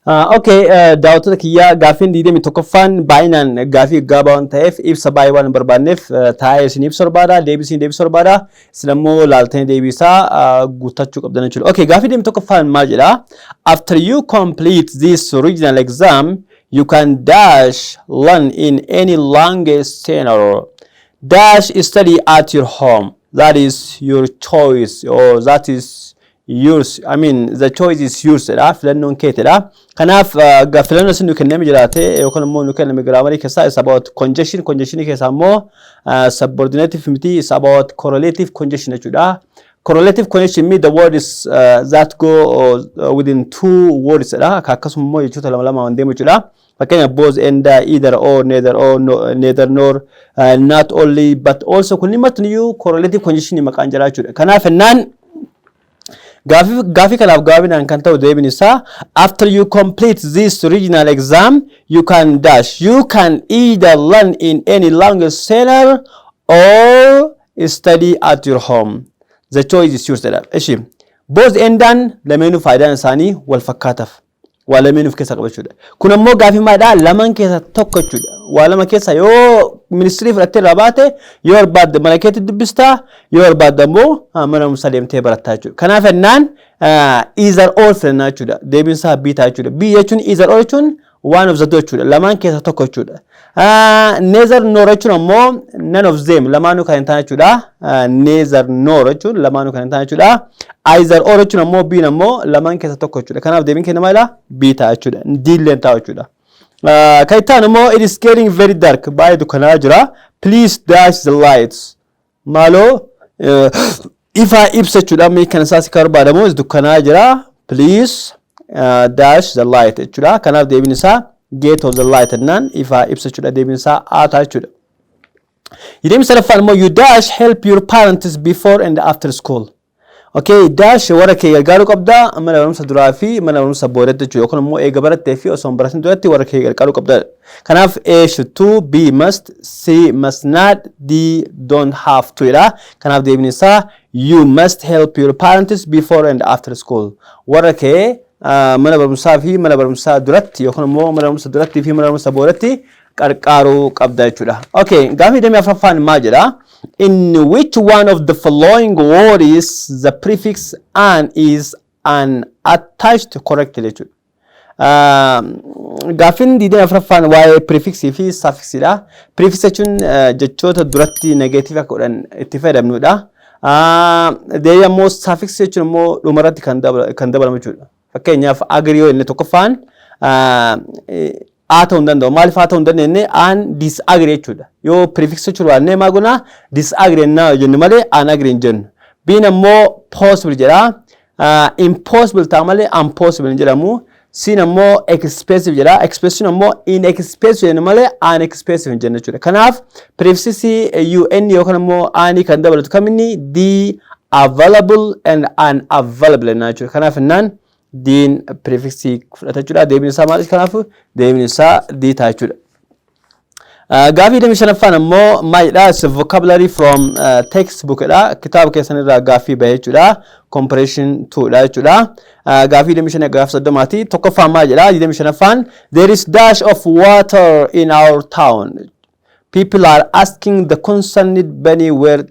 Okay, daawwattoota kiyyaa, gaaffiin 21ffaan baay'inaan gaafii gabaabaa waan ta'eef, ibsa baay'ee waan hin barbaanneef, taa'ee isin ibsa barbaada, deebisii deebisuu barbaada, isin ammoo laaltanii deebisaa guuttachuu qabdan jechuudha. Okay, gaaffii 21ffaan maal jedha? After you complete this regional exam, you can dash learn in any language center. Dash study at your home. That is your choice or that is yours. I mean, the choice is yours dha. Filannoon keetidha. Kanaaf filannoo isin nu kenname jiraate yookaan immoo nu kenname grammarii keessaa is about conjunction. Conjunction keessaa immoo subordinative miti, is about correlative conjunction jechuudha. Correlative conjunction mean the word is that go within two words dha. Akkasuma immoo jechoota lama lama waan deemu jechuudha. Fakkeenyaaf, both and, either or, neither or, no, neither nor, not only but also, kunniin martiniyyuu correlative conjunction maqaan jira jechuudha. Kanaaf ennaan gaafii kanaaf gabaabinaan kan ta'u deebiin isaa, after you complete this regional exam, you can dash, you can either learn in any language center or study at your home. The choice is yours jedha. Ishi both andaan lameenuu faayidaan isaanii wal fakkaataaf. Waa lameenuu of keessaa qaba jechuudha. Kun ammoo gaafii maalidhaa? Lamaan keessaa tokko jechuudha. Waa lama keessa yoo ministirii fudhattee irraa baate, yoo barbaadde mana keetti dubbistaa, yoo barbaadde ammoo mana barumsaa deemtee barattaa jechuudha. Kanaaf ennaan either or filannaa jechuudha. Deebiin isaa B ta'a jechuudha. B jechuun either or jechuun one of the two jechuudha. Lamaan keessaa tokko jechuudha. Neither nor jechuun ammoo none of them, lamaanuu kan hin taane jechuudha. Neither nor jechuun lamaanuu kan hin taane jechuudha. Either or jechuun ammoo B'n ammoo lamaan keessaa tokko jechuudha. Kanaaf deebiin keenya maalidha? B ta'a jechuudha. D illee ta'a jechuudha. Kan itti aanu immoo, it is getting very dark, baay'ee dukkanaa jira. Please dash the lights. Maaloo ifaa ibsa jechuudha. Mee kan isaas kan barbaadamu dukkanaa jira. Please dash the light jechuudha. Kanaaf deebiin isaa get on the light jennaan ifaa ibsa jechuudha. Deebiin isaa A ta'a jechuudha. 23ffaan immoo, you dash help your parents before and after school. Okay, dash warra kee gargaaruu qabda mana barumsa duraa fi mana barumsa boodatti jechuudha. Yookaan immoo eega barattee fi osoo hin baratin duratti warra kee gargaaruu qabda. Kanaaf A should to, B must, C must not, D don't have to jedha. Kanaaf deebiin isaa you must help your parents before and after school. Warra kee mana barumsaa fi mana barumsaa duratti yookaan immoo mana barumsa duratti fi mana barumsa boodatti qarqaaruu qabda jechuudha. Okay, gaafii 24ffaan maal jedha? In which one of the following words the prefix "un" is unattached correctly jechuudha. Gaaffiin 24ffaan waa'ee prefixii fi suffixiidha. Prefix jechuun jechoota duratti negative akka godhan itti fayyadamnudha. Deebii ammoo suffix jechuun immoo dhumarratti kan dabalamu jechuudha. Fakkeenyaaf, agree yoo inni tokkoffaan A ta'uu hin danda'u. Maaliif A ta'uu hin dandeenye? Un disagree jechuudha. Yoo prefix jechuun waannee maa goona? Disagree naa jennu malee unagree hin jennu. B'n ammoo possible jedha. Impossible ta'a malee unpossible hin jedhamu. C'n ammoo expensive jedha. Expensive ammoo inexpensive jennu malee unexpensive hin jennu jechuudha. Kanaaf prefixii un yookaan ammoo anii kan dabalatu kaminni? D, available and unavailable jennaan jechuudha. Kanaaf innaan D'n prefixii fudhata jechuudha. Deebiin isaa maali? Kanaaf deebiin isaa D ta'a jechuudha. Gaafii 25ffaan ammoo maalidha? It's a vocabulary from textbook dha. Kitaaba keessan irraa gaaffii bahe jechuudha. Comprehension 2 dha jechuudha. Gaafii 25 gaaffii 30ti. Tokkoffaan maal jedha? 25ffaan, there is dash of water in our town. People are asking the concerned body where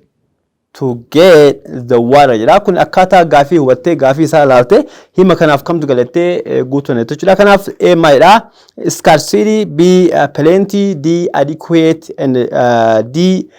to get the water jedha. Kun akkaataa gaafii hubattee, gaafii isaa ilaalte, hima kanaaf kamtu galattee guutuu jechuudha. Kanaaf A maalidha? Scarcity, B plenty, D adequate and D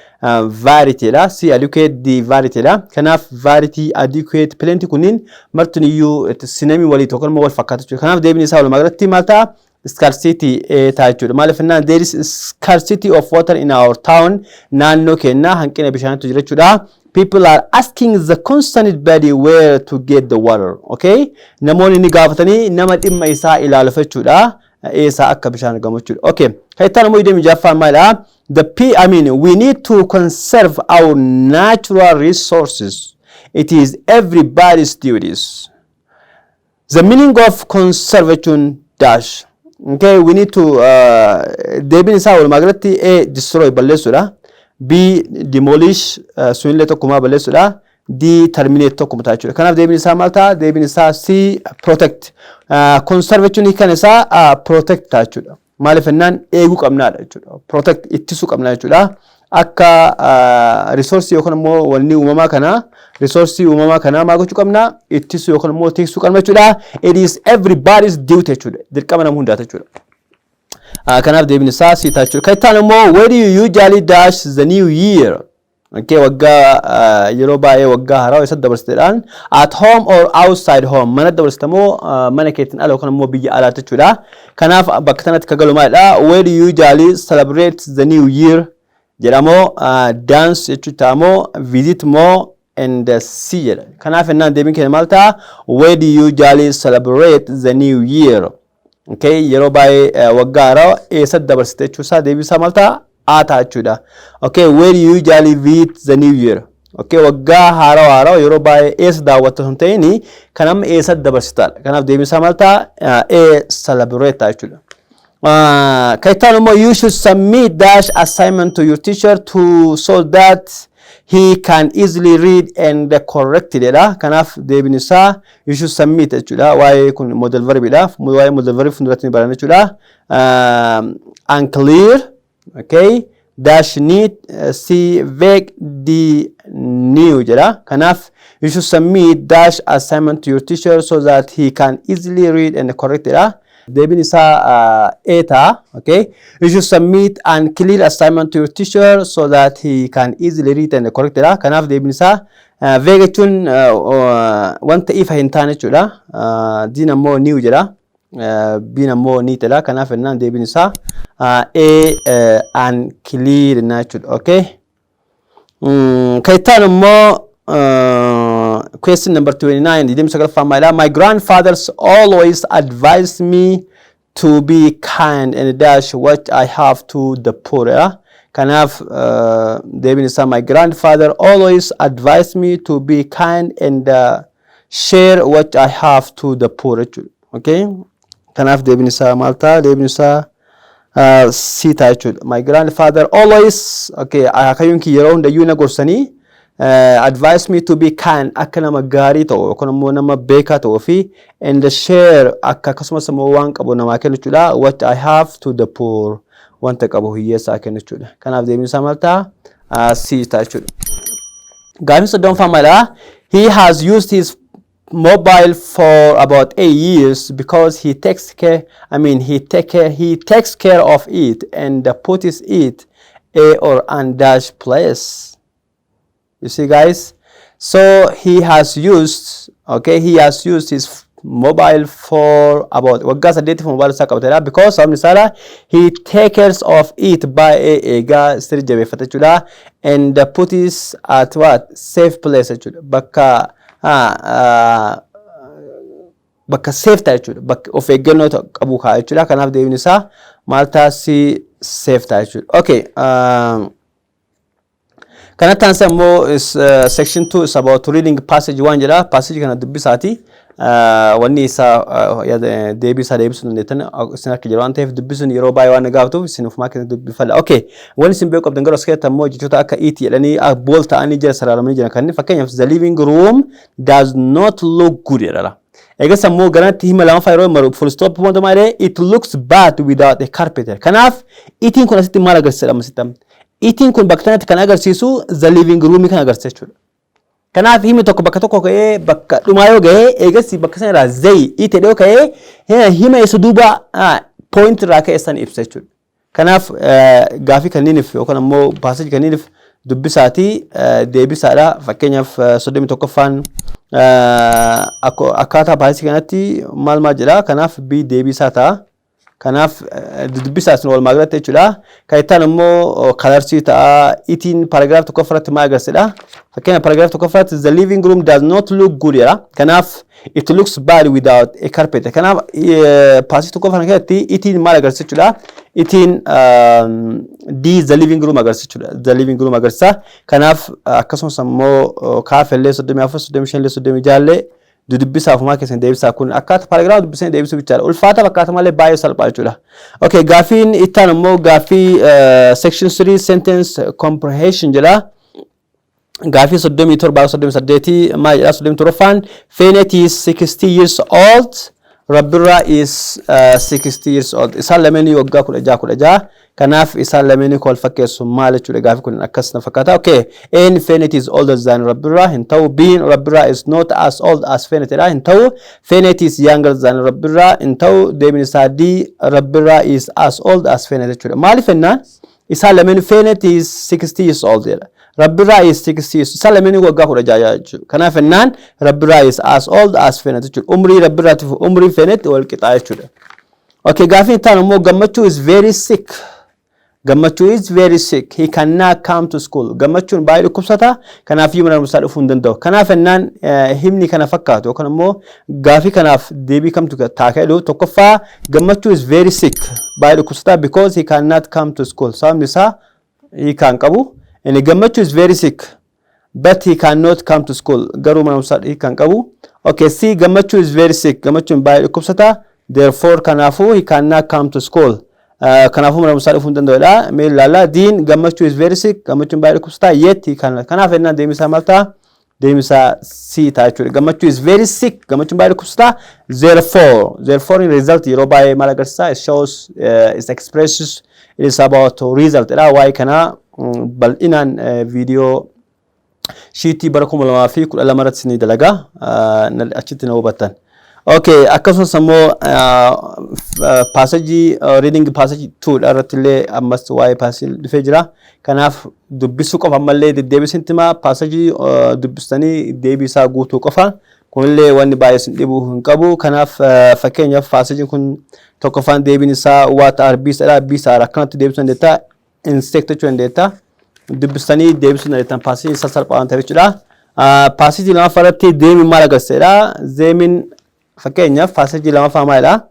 variety dha. C adequate, D variety dha. Kanaaf variety, adequate, plenty kunniin martin iyyuu synonymii walii tokko immoo wal fakkaatu jechuudha. Kanaaf deebiin isaa walumaa galatti maal ta'a? Scarcity ta'a jechuudha. Maaliif jennaan, there is scarcity of water in our town. Naannoo keenya hanqina bishaanitu jira jechuudha. People are asking the concerned body where to get the water. Okay? Namoonni ni gaafatanii nama dhimma isaa ilaalu jechuudha. Eessaa akka bishaan argamu jechuudha. Okay. Kan itti aanu immoo 26ffaan maalidha? The P I mean, we need to conserve our natural resources. It is everybody's duties. The meaning of conserve jechuun dash. Okay, we need to deebiin isaa walumaa galatti A destroy, balleessuudha. B demolish, sunillee tokkumaa balleessuudha. D, terminate tokkuma ta'a jechuudha. Kanaaf deebiin isaa maal ta'a? Deebiin isaa C, protect. Conserve jechuun hiikan isaa protect ta'a jechuudha. Maaliif jennaan eeguu qabnaadha jechuudha. Protect, ittisuu qabna jechuudha. Akka resource yookaan immoo wanni uumamaa kana, resource uumamaa kana maal gochuu qabna? Ittisuu yookaan immoo tiksuu qabna jechuudha. It is everybody's duty jechuudha. Dirqama nama hundaati jechuudha. Kanaaf deebiin isaa C ta'a jechuudha. Kan itti aanu immoo, where do you usually dash the new year? Okay, waggaa yeroo baay'ee waggaa haaraa eessatti dabarsiteedhaan? At home or outside home? Mana dabarsite moo mana keetiin ala yookaan immoo biyya alaatti jechuudha. Kanaaf bakka kanatti kan galu maalidha? Where do you usually celebrate the new year jedhamoo, dance jechuu ta'amoo, visit moo and see jedha. Kanaaf ennaan deebiin keenya maal ta'a? Where do you usually celebrate the new year? Okay, yeroo baay'ee waggaa haaraa eessatti dabarsite jechuusaa deebii isaa maal ta'a? A ta'a jechuudha. Okay, where you usually visit the new year? Okay, waggaa haaraa yeroo baay'ee eessa daawwattu hin ta'in, kan amma eessatti dabarsitaadha. Kanaaf deebiin isaa maal ta'a? A, celebrate ta'a jechuudha. Kan itti aanu immoo, you should submit dash assignment to your teacher to so that he can easily read and correct it jedha. Kanaaf deebiin isaa you should submit jechuudha. Waa'ee kun modal verbidha. Waa'ee modal verb fuulduratti ni baranna jechuudha. Unclear, okay, dash neat, C, vague, D, new jedha. Kanaaf you should submit dash assignment to your teacher so that he can easily read and correct it. Deebiin isaa A ta'a. Okay, you should submit unclear assignment to your teacher so that he can easily read and correct it. Kanaaf deebiin isaa vague jechuun wanta ifa hin taane jechuudha. D'n ammoo new jedha. B'n ammoo neat jedha. Kanaaf jennaan deebiin isaa A, unclear jechuudha. Okay. Kan itti aanu immoo question number 29, 29ffaa maalidha? My grandfathers always advised me to be kind and dash what I have to the poor. Yeah? Kanaaf deebiin isaa, my grandfather always advised me to be kind and share what I have to the poor jechuudha. Okay? Kanaaf deebiin isaa maal ta'a? Deebiin isaa C ta'a jechuudha. My grandfather always, okay, akaakayyuun kiyya yeroo hundayyuu na gorsanii, advise me to be kind, akka nama gaarii ta'u yookaan immoo nama beekaa ta'uu fi and share, akka akkasumas immoo waan qabu namaa kennu jechuudha. What I have to the poor, wanta qabu hiyyeessaa kennu jechuudha. Kanaaf deebiin isaa maal ta'a? C ta'a jechuudha. Gaaffiin 30ffaa maalidha? He has used his mobile for about 8 years because he takes care, I mean, he takes care of it and puts it a or an dash place. You see, guys? So he has used, okay, he has used his mobile for about waggaa 8 mobile isaa qabateedha, because sababni isaadha he takes of it, baay'ee eegaa, sirri jabeeffata jechuudha, and put it at what? Safe place jechuudha. Bakka safe ta'a jechuudha, bakka of eeggannoo qabu ka'a jechuudha. Kanaaf deebiin isaa maal ta'a? Safe ta'a jechuudha. Okay, kanatti aansee immoo is section 2 is about reading passage 1 jedha. Passage kana dubbisaati. Wanni isaa deebii isaa deebisuu dandeettan isin harka jira waan ta'eef, dubbisuun yeroo baay'ee waan na gaafatuuf isin ofumaa keessatti dubbifadha. Okay, wanni isin beekuu qabdan garuu as keessatti ammoo jechoota akka it jedhanii bold ta'anii jira, sararamanii jiran kanneen, fakkeenyaaf, "The living room does not look good" jedha. Eegas ammoo garanatti hima lamaffaa yeroo maru full stop wanta malee "It looks bad without a carpet." Kanaaf itiin kun asitti maal agarsiisa amma sitti? Itiin kun bakka kanatti kan agarsiisu the living room kan agarsiisa jechuudha. Kanaaf himi tokko bakka tokko ka'ee bakka dhumaa yoo ga'ee, eegas bakka sana irraa the, it jedhee ka'ee hima isa duuba point irraa ka'e san ibsa jechuudha. Kanaaf gaafii kanniiniif yookaan ammoo passage kanniiniif dubbisaatii deebisaadha. Fakkeenyaaf 31ffaan akkaataa passage kanatti maal maal jedha. Kanaaf B deebisaa ta'a. Kanaaf dubbisaa isin walumaa galatti jechuudha. Kan itti aanu immoo colorsii ta'a. Itiin paragraph tokkoffaratti maal agarsiisa? Fakkeenya paragraph tokkoffaratti "The living room does not look good" jedha. Kanaaf "It looks bad without a carpet." Kanaaf passage tokkoffaa keessatti itiin maal agarsiisa jechuudha? Itiin D, the living room agarsiisa jechuudha. The living room agarsiisa. Kanaaf akkasumas immoo kaafellee 34, 35, 36 dudubbisaa ofumaa keessan deebisaa. Kun akkaataa paragraph dubbisanii deebisuu bichaadha. Ulfaata fakkaata malee baay'ee salphaa jechuudha. Okay, gaaffiin itti aanu immoo gaaffii section 3 sentence comprehension jedha. Gaafii 37, 38 maal jedha? 37ffaan, Fenet is 60 years old. Rabbirraa is 60 years old. Isaan lameenii waggaa 16 16. Kanaaf isaan lameenii wal fakkeessu maal jechuudha? Gaafii kun akkas na fakkaata. Okay. A'n, Fenet is older than Rabbirraa, hin ta'u. B'n, Rabbirraa is not as old as Fenet dha, hin ta'u. Fenet is younger than Rabbirraa, hin ta'u. Deebiin isaa D, Rabbirraa is as old as Fenet jechuudha. Maaliif jennaan, isaan lameen Fenet is 60 years old jedha. Rabbirraa is 60 years. Isaan lameenii waggaa 16 jechuudha. Kanaaf jennaan Rabbirraa is as old as Fenet jechuudha. Umrii Rabbirraatiif umrii Fenet wal qixaa jechuudha. Okay, gaafiin itti aanu immoo, Gammachuu is very sick. Gammachuu is very sick. He cannot come to school. Gammachuun baay'ee dhukkubsata. Kanaaf mana barumsaa dhufuu hin danda'u. Kanaaf jennaan himni kana fakkaatu yookaan immoo gaafii kanaaf deebii kamtu ta'a jedhu, tokkoffaa, Gammachuu is very sick. Baay'ee dhukkubsata because he cannot come to school. Sababni isaa hiikaan qabu. Inni Gammachuu is very sick, but he cannot come to school. Garuu mana barumsaa hiikaan qabu. Okay, C, Gammachuu is very sick. Gammachuun baay'ee dhukkubsata. Therefore, kanaafuu, he cannot come to school. Kanaafuu mana barumsaa dhufuu hin danda'udha. Mee ilaalla. D'n, Gammachuu is very sick. Gammachuun baay'ee dhukkubsata. Yet he can. Kanaaf jennaan deebii isaa maal ta'a? Deebii isaa C ta'a jechuudha. Gammachuu is very sick. Gammachuun baay'ee dhukkubsata. Therefore, therefore in result yeroo baay'ee maal agarsiisa? It shows, it expresses, it is about result dha. Waa'ee kanaa bal'inaan viidiyoo sheetii bara 2012 irratti ni dalagaa, achitti na hubattan. Okay, akkasumas immoo passage, reading passage 2 dha irratti illee ammas waa'ee passage dhufee jira. Kanaaf dubbisuu qofa, ammallee deddeebisiin himaa, passage dubbistanii deebii isaa guutuu qofa. Kunillee wanni baay'ee isin dhibuu hin qabu. Kanaaf fakkeenyaaf passageiin kun tokkoffaan deebiin isaa "What are bees?" dha. Bees are akkanatti deebisuu dandeetta. Insect jechuu dandeetta. Dubbistanii deebisuu dandeettan, passageiin isaa salphaa waan ta'eef jechuudha. Passage lammaffaa irratti themeiin maal agarsiisedha? Themeiin fakkeenyaaf passage lammaffaa maalidha?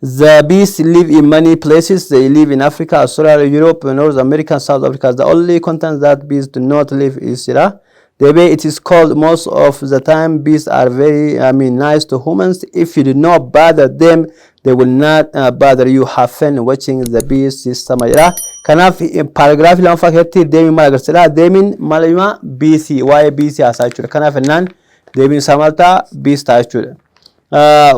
The bees live in many places. They live in Africa, Australia, Europe, North America, and South Africa. The only continent that bees do not live is jedha. The way it is called most of the time, bees are very, I mean, nice to humans. If you do not bother them, they will not bother you. Have fun watching the bees this summer jedha. Kanaaf paragraphii lammaffaa keessatti themeiin maal agarsiisa? Themeiin maal himaa? Bees, waa'ee bees haasaa jechuudha. Kanaaf jennaan deebiin isaa maal ta'a? Bees ta'a jechuudha.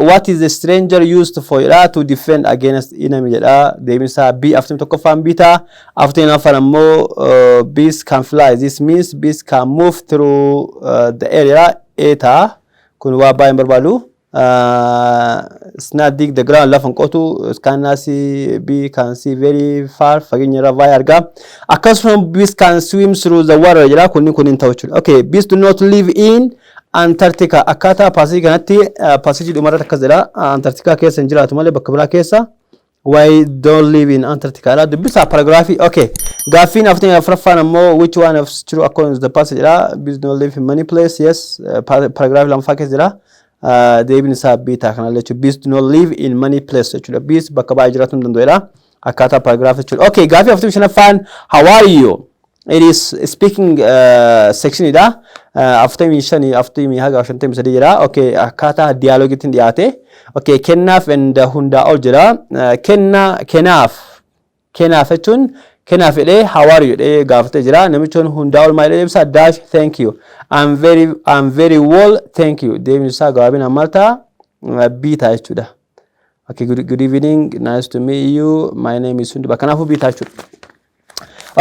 What is the stinger used for jedha? To defend against enemy jedha. Deebiin isaa B, 41ffaan B ta'a. 44ffaan ammoo, bees can fly. This means bees can move through the air jedha. A ta'a. Kun waa baay'ee hin barbaadu. It's not dig the ground, lafa hin qotu. Can see, bee can see very far, fageenya irraa baay'ee argaa. Akkasuma bees can swim through the water jedha. Kunni kun hin ta'u jechuudha. Okay, bees do not live in Antarctica. Akkaataa passage kanatti, passage dhumarratti akkas jedha. Antarctica keessa hin jiraatu malee bakka biraa keessa. Why don't live in Antarctica dha. Dubbisa paragraphii. Okay. Gaaffiin 44ffaan ammoo, which one of true according to the passage jedha. Bees don't live in many place. Yes. Paragraphii lammaffaa keessa jira. Deebiin isaa B ta'a kana jechuudha. Bees do not live in many place jechuudha. Bees bakka baay'ee jiraachuu hin danda'udha. Akkaataa paragraphii jechuudha. Okay. Gaaffii 45ffaan, how are you? It is speaking section dha. 45, 40 haga 53 jira. Okay, akkaataa dialogueiitiin dhiyaate. Okay, Kennaaf and Hundaa ol jira. Kennaa, Kennaaf. Kennaaf jechuun Kennaaf jedhee "How are you?" jedhee gaafatee jira. Namichi kun Hundaa ol maal jedhee ibsa? Dash, thank you. I'm very well, thank you. Deebiin isaa gabaabinaan maal ta'a? B ta'a jechuudha. Okay, good evening. Nice to meet you. My name is Hundaa. Kanaafuu B ta'a jechuudha.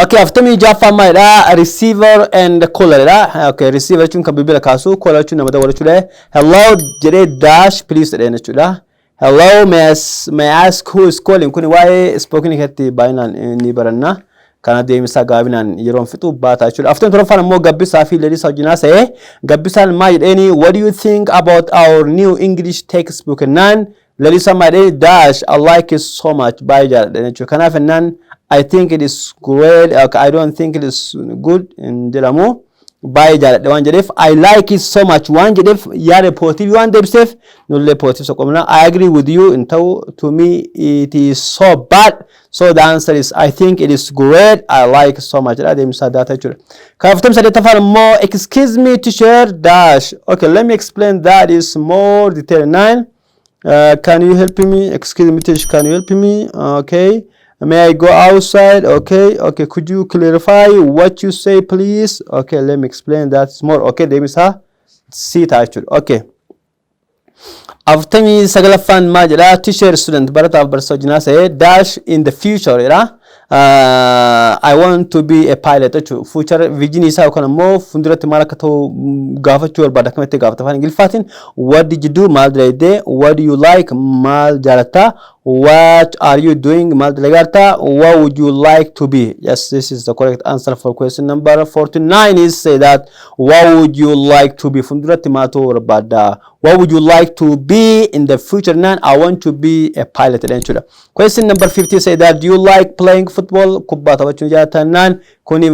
Okay, 46ffaan maalidha? Receiver and caller dha. Okay, receiver jechuun kan bilbila kaasu, caller jechuun nama dawwalu jechuudha. "Hello" jedhee dash please jedheen jechuudha. "Hello, may I ask who is calling?" Kuni waa'ee spoken keessatti baay'inaan ni baranna. Kana deemsaa gaabinaan yeroon fixu baata jechuudha. 47ffaan immoo Gabbisaa fi Lalisaa wajjin haasa'e. Gabbisaan maal jedheeni? "What do you think about our new English textbook?" Naan Lalisaan maal jedheeni? Dash, "I like it so much." Baay'ee jaalladha jechuudha. Kanaaf jennaan I think it is great. Okay, I don't think it is good hin jedhamu. Baay'ee jaalladhe waan jedheef, "I like it so much" waan jedheef, yaada positive waan deebiseef nullee positive soqomna. I agree with you hin ta'u. To me it is so bad. So the answer is I think it is great. I like it so much jedha, deemsaa data jechuudha. Kan 48ffaan immoo, "Excuse me, teacher dash." Okay, let me explain that is more detail. Nine. Can you help me? Excuse me, teacher, can you help me? Okay. May I go outside? Okay. Could you clarify what you say, please? Okay, let me explain that more. Okay, deebiin isaa C ta'a jechuudha. Okay. 49ffaan maal jedha? Teacher student, barataaf barsiisaa wajjin haasa'ee, dash in the future jedha. I want to be a pilot jechuudha. Future vision isaa yookaan immoo fuulduratti maal akka ta'u gaafachuu barbaada, akkamitti gaafata afaan Ingiliffaatiin? What did you do? Maal dalagdee? What do you like? Maal jaalatta? What are you doing? Maal dalagaarta? What would you like to be? Yes, this is the correct answer for question number 49 is say that what would you like to be? Fuulduratti maal ta'uu barbaadda? What would you like to be in the future? Naan I want to be a pilot jechuudha. Question number 50 say that do you like playing football? Kubbaa taphachuu jaalatan naan kuni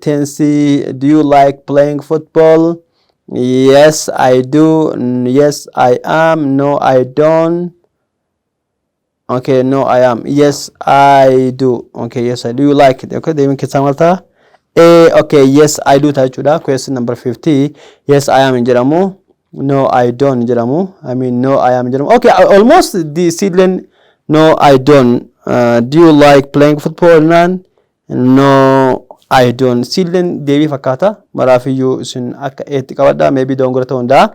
tense, do you like playing football? Yes, I do. Yes, I am. No, I don't. Okay, no, I am. Yes, I do. Okay, yes, I do. You like it? Okay, deebiin keessaa maal ta'a? A, okay, yes, I do ta'a jechuudha. Question number 50. Yes, I am hin jedhamu. No, I don't hin jedhamu. I mean, no, I am hin jedhamu. Okay, almost the seedling. No, I don't. Do you like playing football? None. No, I don't. Seedling deebii fakkaata. Maraafiyyuu isin akka eetti qabadha. Maybe dongora ta'uu danda'a.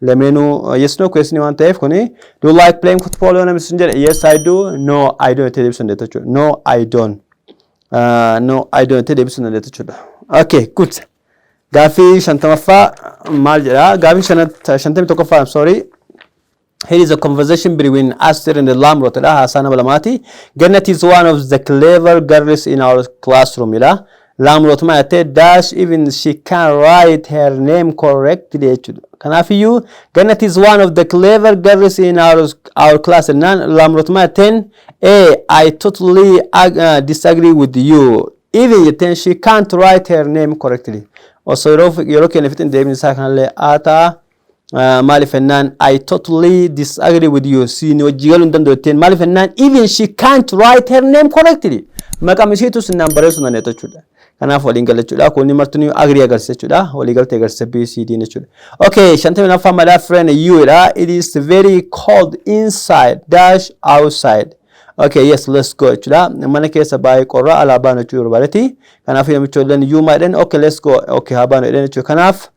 Lameenuu yes no question waan ta'eef kuni do you like playing football yoo namni sun jedhe, yes, I do, no, I don't jettee deebisuu dandeetta jechuudha. No, I don't. No, I don't jettee deebisuu dandeetta jechuudha. Okay, good. Gaaffii 50ffaa maal jedha? Gaaffii 51ffaa, I'm sorry. Here is a conversation between Aster and Lamrot dha. Haasaa nama lamaati. Gannat is one of the clever girls in our classroom jedha. Lamrot maal jettee? Dash even she can write her name correctly jechuudha. Kanaafiyyuu Gannat is one of the clever girls in our class. Naan Lamrot maal jetteen? A, I totally disagree with you. Even jetteen she can't write her name correctly. Osoo yeroo keenya fixin deebiin isaa kanallee A ta'a. Maaliif jennaan I totally disagree with you, siin wajji galuu hin danda'u jetteen. Maaliif jennaan even she can't write her name correctly, maqaan isheetu sinnaan barreessuu hin dandeettu jechuudha. Kanaaf waliin gala jechuudha. Kun martinuu agree agarsiisa jechuudha. Walii galtee agarsiisa B C D jechuudha. Okay, 52ffaa madaa friend you dha. It is very cold inside dash outside. Okay, yes, let's go jechuudha. Mana keessa baay'ee qorra, alaa baanu jechuu barbaadeeti. Kanaaf namicha illee you maa jedhan, okay, let's go. Okay, haa baanu jedhan jechuudha. Kanaaf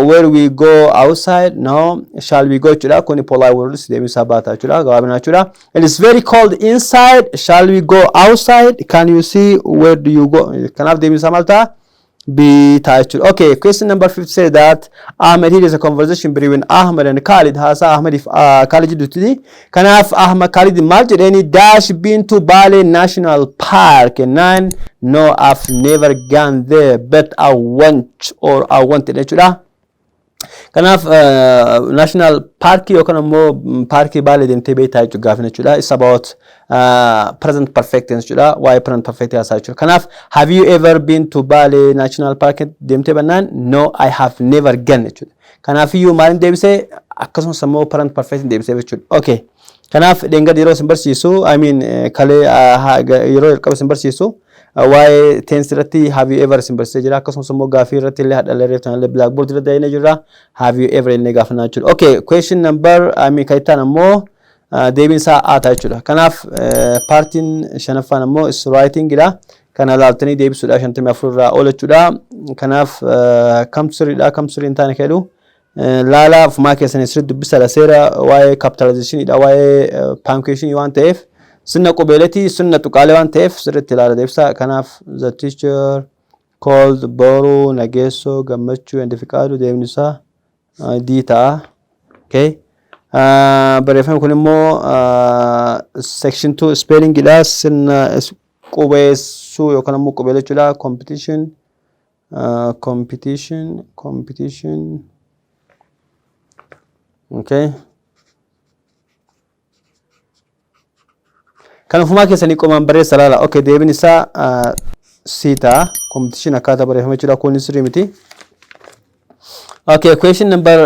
where we go outside? No, shall we go jechuudha. Kuni polite words, deebii isaa baata jechuudha. Gabaabinaa jechuudha. It is very cold inside. Shall we go outside? Can you see? Where do you go? Kanaaf deebii isaa maal ta'a? B ta'a jechuudha. Okay, question number 50 say that Ahmed, here is a conversation between Ahmed and Khalid. Haasaa Ahmed fi Khalid jidduutti. Kanaaf Ahmed Khalid maal jedheeni? Dash been to Bale National Park? Nine, no, I've never gone there, but I want or I want jechuudha. Kanaaf national parkii yookaan immoo paarkii Baalee deemtee beektaa jechuudha gaafina jechuudha. It's about present perfect tense jechuudha. Waa'ee present perfect haasaa jechuudha. Kanaaf have you ever been to Bale National Park deemtee bannaan, no, I have never gone jechuudha. Kanaaf iyyuu maaliin deebisee? Akkasumas immoo present perfect deebisee jechuudha. Okay. Kanaaf dheengadda yeroo isin barsiisu, I mean, kalee yeroo jalqaba isin barsiisu waa'ee tense irratti have you ever isin barsiisee jira. Akkasumas immoo gaafii irratti illee hadhallee reeftan illee blackboard irra dalagnee jirra. Have you ever illee gaafannaa jechuudha. Okay, question number, I mean, kan ittaan ammoo deebiin isaa A ta'a jechuudha. Kanaaf partiin shanaffaan ammoo is writing dha. Kana laaltanii deebisuudha, 54 irraa ol jechuudha. Kanaaf kamtu sirriidha, kamtu sirrii hin taane jedhu laala ofumaa keessanii sirriitti dubbisaadha. Seera waa'ee capitalizationidha, waa'ee punctuation waan ta'eef, sirna qubeeletii, sirna tuqaalee waan ta'eef sirriitti ilaala deebisa. Kanaaf the teacher called Boru, Nageessoo, Gammachuu and Fiqaadu, deebin isaa D ta'a. Okay. Barreeffamni kun immoo section 2 spellingidha. Sirna qubeessuu yookaan immoo qubeellee jechuudha. Competition, competition, competition. Okay. Kan ofumaa keessanii qomaan barreessa laala. Okay, deebiin isaa C ta'a. Competition akkaataa barreeffama jechuudha. Kun sirrii miti. Okay, question number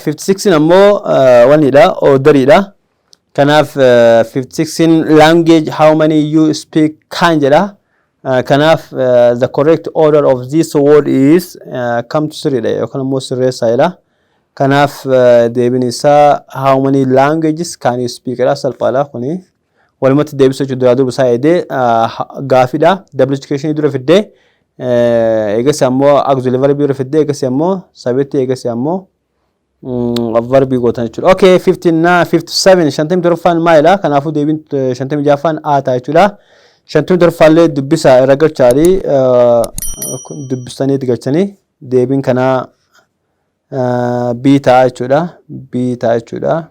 56 ammoo wanidha, orderiidha. Kanaaf 56 language how many you speak kan jedha. Kanaaf the correct order of this word is kamtu sirriidha yookaan immoo sirreessaa jedha. Kanaaf deebiin isaa how many languages can you speak jedha, salphaadha kuni. Walumatti deebisuu jechuudha, duraa duuba isaa eedee gaafiidha. WH question dura fiddee, eegas ammoo auxiliary verb dura fiddee, eegas ammoo subject, eegas ammoo verbii gootan jechuudha. Okay, 59, 57, 57ffaan maalidha? Kanaafuu deebiin 56ffaan A ta'a jechuudha. 57ffaallee dubbisa irra galchaadhi, dubbistanii itti galchanii deebiin kanaa B ta'a jechuudha. B ta'a jechuudha.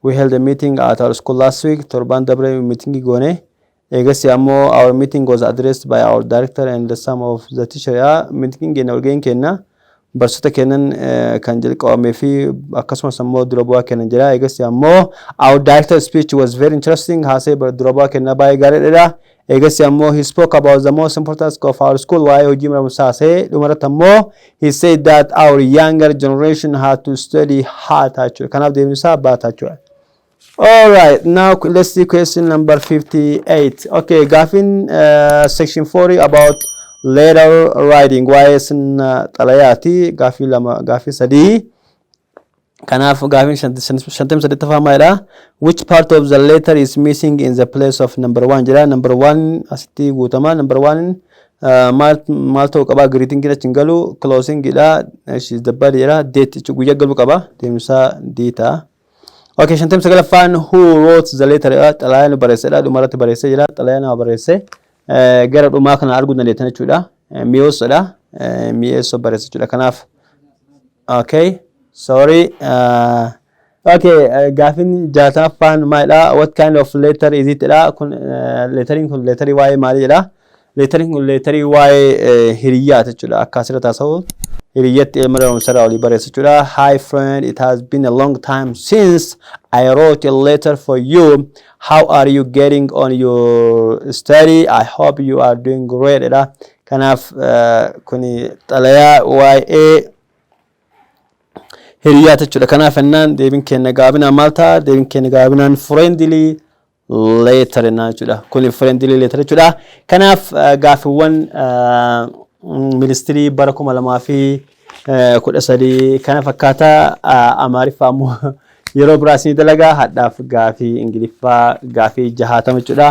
We held a meeting at our school last week. Torban dabre meeting goone. Eegas ammoo our meeting was addressed by our director and some of the teacher. Yaa meeting keenya, walga'iin keenya barsiisota kennan kan jalqabamee fi akkasumas ammoo dura bu'aa kennan jira. Eegas ammoo our director speech was very interesting. Haasee dura bu'aa kennaa baay'ee gaariidha. Eegas ammoo he spoke about the most important of our school. Waa'ee hojii barumsaa haasee dhumarratti ammoo he said that our younger generation had to study hard jechuudha. Kanaaf deebiin isaa B ta'a jechuudha. All right, now let's see question number 58. Okay, gaafin section 40 about letter writing, waa'ee sirna xalayaati. Gaafii lama, gaafii sadii. Kanaaf gaafiin 58ffaa maalidha? Which part of the letter is missing in the place of number one jedha. Number one asitti guutama. Number one maal maal ta'uu qaba? Greeting achi hin galu. Closing dha. The body jedha. Date guyyaa galuu qaba. Deemsaa D ta'a. Okay, 59ffaan who wrote the letter jedha. Xalayaa nu barreessedha. Dhumarratti barreessee jira. Xalayaa nama barreesse. Gara dhumaa kana arguu dandeettan jechuudha. Mi'eessoodha. Mi'eessoo barreesse jechuudha. Kanaaf, okay, sorry. Okay, gaafin 60ffaan maalidha? What kind of letter is it jedha. Kun letteriin kun letterii waa'ee maalii jedha? Letteriin kun letterii waa'ee hiriyyaati jechuudha. Akka asirratti haasa'u hiriyyatti ilma barumsarraa olii barreessa jechuudha. Hi friend, it has been a long time since I wrote a letter for you. How are you getting on your study? I hope you are doing great jedha. Kanaaf kuni xalayaa waa'ee hiriyyaati jechuudha. Kanaaf ennaan deebiin keenya gaabinaan maal ta'a? Deebiin keenya gaabinaan friendly letter jennaan jechuudha. Kuni friendly letter jechuudha. Kanaaf gaaffiiwwan ministirii bara 2013 kana fakkaata. Amaariffaa ammoo yeroo biraa isinii dalagaa. Hadhaaf gaafii Ingiliffaa gaafii 60 jechuudha.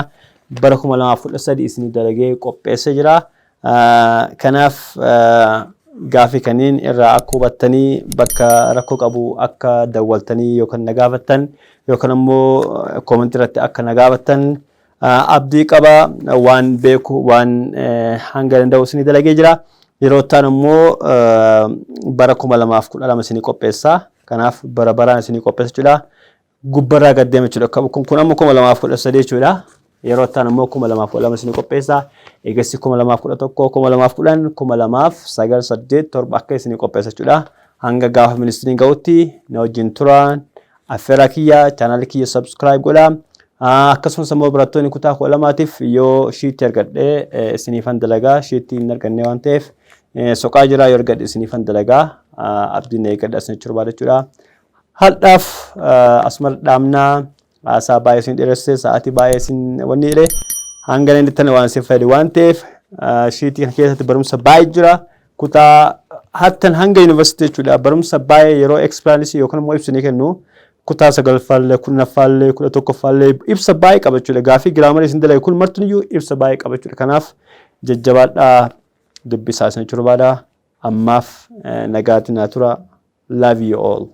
Bara 2013 isinii dalagee qopheessee jira. Kanaaf gaafii kanneen irraa akka hubattanii, bakka rakkoo qabu akka dawwaltanii yookaan na gaafattan yookaan ammoo commentii irratti akka na gaafattan abdii qaba. Waan beeku, waan hanga danda'u isinii dalagee jira. Yeroo itti aanu immoo bara 2012 isinii qopheessa. Kanaaf bara baraan isinii qopheessa jechuudha. Gubbarraa gad deema jechuudha. Kun ammoo 2013 jechuudha. Yeroo itti aanu immoo 2012 isinii qopheessa. Eegasii 2011, 2010, 2009, 8, 7 akka isinii qopheessa jechuudha. Hanga gaafa ministiriin ga'utti na wajjin turaan affeeraa kiyya, channelii kiyya subscribe godhaa. Akkasumas immoo barattoonni kutaa 12tiif yoo sheetii argadhee isiniifan dalagaa. Sheetii hin arganne waan ta'eef soqaa jira, yoo argadhe isiniifan dalagaa, abdiin eeggadha isin jechuu barbaada jechuudha. Har'aaf asuma dhaabnaa. Haasaa baay'ee isin dheeresse, sa'aatii baay'ee isin wanni jedhe, hanga inni waan isin fayyadu waan ta'eef sheetii kana keessatti barumsa baay'ee jira. Kutaa hattan hanga yuunivarsiitii jechuudha, barumsa baay'ee yeroo explanation yookaan immoo ibsa ni kennu. Kutaa sagalaffaallee, 10ffaallee, 11ffaallee ibsa baay'ee qaba jechuudha. Gaafii grammarii isin dalage kun martuniyyuu ibsa baay'ee qaba jechuudha. Kanaaf jajjabaadhaa dubbisaa isin jechuu barbaada. Ammaaf nagaatti naa tura. Love you all.